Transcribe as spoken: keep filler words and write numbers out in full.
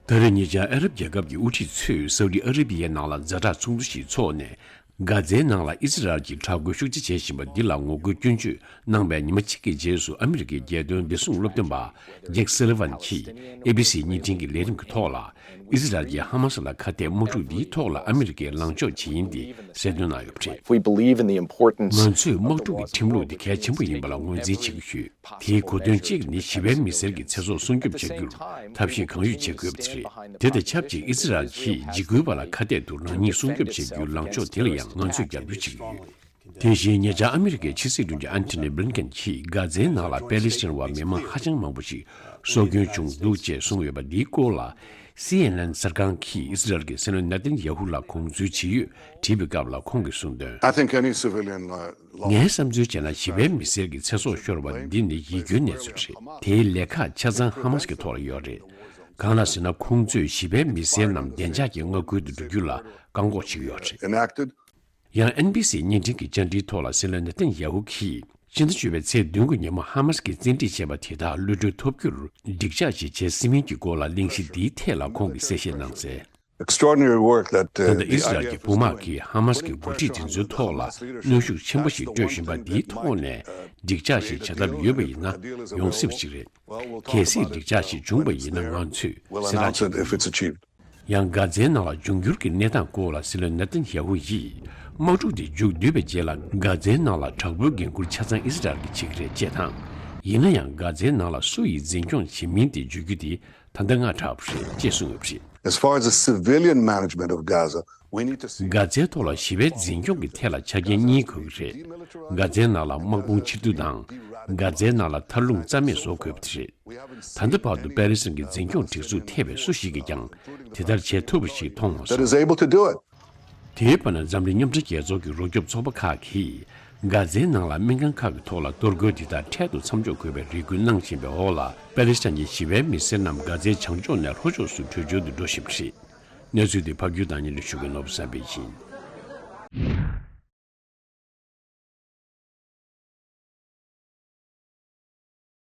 ད་རེས་ཉེ་ཆར་ཨ་རབ་རྒྱལ་ཁབ་ཀྱི་དབུ་ཁྲིད་ཚོས་སའུ་ཏི་ཨ་ར་བི་ཡའི་ནང་ལ་ཛ་དྲག་ཚོགས་འདུ་ཞིག་འཚོགས་ནས། གྷ་ཛའི་ནང་ལ་ཨི་སི་རལ་གྱིས་དྲག་རྒོལ་ཤུགས་ཆེ་བྱེད་བཞིན་པ་འདི་ལ་ངོ་རྒོལ་སྐྱོན་བརྗོད་གནང་བའི་ཉི་མ་གཅིག་གི་རྗེས་སུ། ཨ་མི་རི་ཀའི་རྒྱལ་དོན་བདེ་སྲུང་སློབ་སྟོན་པ་ཇེག་སེ་ལི་ཝན་གྱིས་ཨེ་བི་སི་བརྙན་འཕྲིན་གྱི་ལས་རིམ་གྱི་ཐོག་ལ། ཨི་སི་རལ་གྱིས་ཧ་མ་སི་ལ་ཁ་གཏད་དམག་འཁྲུག་འདིའི་ཐོག་ལ་ཨ་མི་རི་ཀས་ལངས་ཕྱོགས་བྱེད་ཡིན་ཏེ་གསལ་སྟོན་གནང་ཡོད་པ་རེད། We believe in the importance ང་ཚོས་དམག་འཁྲུག་གི་ཁྲིམས་ལུགས་འདི་གལ་ཆེན་པོ་ཡིན་པ་ལ་ངོས་འཛིན་བྱེད་ཀྱི་ཡོད། དེའི་གོ་དོན་གཅིག་ནི་ཞི་བའི་མི་སེར་གྱི་ཚེ་སྲོག་སྲུང་སྐྱོབ་བྱ་རྒྱུར་ཐབས་ཤེས་གང་ཡོད་བྱེད་དགོས་པ་དེ་རེད། དེ་དང་ཆབས་ཅིག་ཨི་སི་རལ་གྱིས་འཇིགས་སྐུལ་བ་ལ་ཁ་གཏད་དུ་རང་ཉིད་སྲུང་སྐྱོབ་བྱེད་རྒྱུའི་ལངས་ཕྱོགས་དེ་ལ་ཡང་ང་ཚོས་རྒྱབ་སྐྱོར་བྱེད་ཀྱི་ཡོད། དེ་བཞིན་ཉེ་ཆར་ཨ་མི་རི་ཀའི་ཕྱི་སྲིད་དྲུང་ཆེ་ཨན་ཐོ་ནི་བྷི་ལིན་ཀེན་གྱིས་གྷ་ཛའི་ནང་ལ་པེ་ལི་སི་ཐན་བ་མི་མང་ཧ་ཅང་མང་པོ་ཞིག་སྲོག་སྐྱོན་བྱུང་འདུག་ཅེས་གསུངས་ཡོད་པ་འདིའི་སྐོར་ལ། སི་ཨེན་ཨེན་གསར་ཁང་གིས་ཨི་སི་རལ་གྱི་སྲིད་བློན་ནེ་ཐན་ཡ་ཧུ་ལ་དགོངས་ཚུལ་ཇི་ཡོད་དྲིས་པའི་སྐབས་ལ་ཁོང་གིས་གསུངས་དོན། I think any civilian, uh, loss ངའི་བསམ་ཚུལ་བྱས་ན་ཞི་བའི་མི་སེར་གྱི་ཚེ་སྲོག་ཤོར་བ་འདི་ནི་ཡིད་སྐྱོའི་གནས་ཚུལ་རེད། དེའི་ལས་ཁག་ཆ་ཚང་ཧ་མ་སི་གི་ཐོག་ལ་ཡོད་རེད། གང་ལ་ཟེར་ན་ཁོང་ཚོས་ཞི་བའི་མི་སེར་རྣམས་བདེ་འཇགས་ཀྱི་མངའ་ཁུལ་དུ་འགྲོ་རྒྱུ་ལ་བཀག་འགོག་བྱེད་ཀྱི་ཡོད་རེད། Enacted. ཡང་ཨེན་བི་སི་བརྙན་འཕྲིན་གྱི་བཅར་འདྲིའི་ཐོག་ལ་སྲིད་བློན་ནེ་ཐན་ཡ་ཧུ་གིས། ཕྱི་ཟླ་བཅུ་པའི་ཚེས་བདུན་གྱི་ཉིན་མོ་ཧ་མ་སི་གིས་བཙན་ཁྲིད་བྱས་པ་དེ་དག་གློད་གྲོལ་ཐོབ་རྒྱུར་འགྲིག་འཇགས་ཤིག་བྱེད་སྲིད་མིན་གྱི་སྐོར་ལ་གླེང་གཞི་འདིའི་ཐད་ལ་ཁོང་གིས་གསལ་བཤད་གནང་གསལ། Extraordinary work that, uh, ད་ལྟ་ཨི་སི་རལ་གྱི་དཔུང་དམག་གིས་ཧ་མ་སི་གི་འགོ་ཁྲིད་དེ་ཚོའི་ཐོག་ལ་གནོན་ཤུགས་ཆེན་པོ་ཞིག་སྤྲོད་བཞིན་པ་འདིའི་ཐོག་ནས་འགྲིག་འཇགས་ཤིག་བྱ་ཐབས་ཡོད་པ་ཡིན་ན་ཡོང་སྲིད་པ་ཞིག་རེད། གལ་སྲིད་འགྲིག་འཇགས་ཤིག་བྱུང་བ་ཡིན་ན་ང་ཚོས་གསལ་བསྒྲགས་བྱེད་ཀྱི་ཡོད། ཡང་གྷ་ཛའི་ནང་ལ་འབྱུང་འགྱུར་གྱི་གནས་སྟངས་སྐོར་ལ་སྲིད་བློན་ནེ་ཐན་ཡ་ཧུ་ཡིས། དམག་འཁྲུག་དེ་མཇུག་བསྡུས་པའི་རྗེས་ལ་གྷ་ཛའི་ནང་ལ་དྲག་པོའི་འགན་འཁུར་ཆ་ཚང་ཨི་སི་རལ་གྱིས་བྱེད་ཀྱི་རེད་ཅེས་དང་། ཡིན་ན་ཡང་གྷ་ཛའི་ནང་ལ་སུ་ཡིས་འཛིན་སྐྱོང་བྱེད་མིན་དེ་བརྗོད་རྒྱུ་དེ་ད་ལྟ་སྔ་དྲགས་པ་རེད་ཅེས་གསུངས་ཡོད་པ་རེད། As far as the civilian management of Gaza, we need to see གྷ་ཛའི་ཐོག་ལ་ཞི་བའི་འཛིན་སྐྱོང་གི་ཐད་ལ་ཆ་རྐྱེན་གཉིས་དགོས་ཀྱི་རེད། གྷ་ཛའི་ནང་ལ་དམག་དཔུང་ཕྱིར་བསྡུ་དང་། གྷ་ཛའི་ནང་ལ་མཐར་ལྷུང་རྩ་མེད་བཟོ་དགོས་པ་དེ་རེད། ད་ལྟ་བར་དུ་པེ་ལི་སི་ཐན་གྱི་འཛིན་སྐྱོང་སྒྲིག་འཛུགས་ཐེ་བའི་སུ་ཞིག་གིས་ཀྱང་དེ་ལྟར་བྱེད་ཐུབ་པ་ཞིག་མཐོང་མ་that is སོང་། Able to do it. དེའི་བར་ན་འཛམ་གླིང་མཉམ་འབྲེལ་རྒྱལ་ཚོགས་ཀྱི་རོགས་སྐྱོབ་ཚོགས་པ་ཁག་གིས་གྷ་ཛའི་ནང་ལ་སྨན་ཁང་ཁག་གི་ཐོག་ལ་གཏོར་རྒོལ་འདི་དག་འཕྲལ་དུ་མཚམས་འཇོག་དགོས་པའི་རེ་སྐུལ་གནང་བཞིན་པའི་འོག་ལ་པེ་ལི་སི་ཐན་གྱི་ཞི་བའི་མི་སེར་རྣམས་གྷ་ཛའི་བྱང་ཕྱོགས་ནས་ལྷོ་ཕྱོགས་སུ་བྲོས་བྱོལ་དུ་འགྲོ་བཞིན་པ་རེད། གནས་ཚུལ་འདི་ཕབ་སྒྱུར་དང་སྙན་སྒྲོན་ཞུ་མཁན་ནོར་བུ་བསམ་འཕེལ་ཡིན།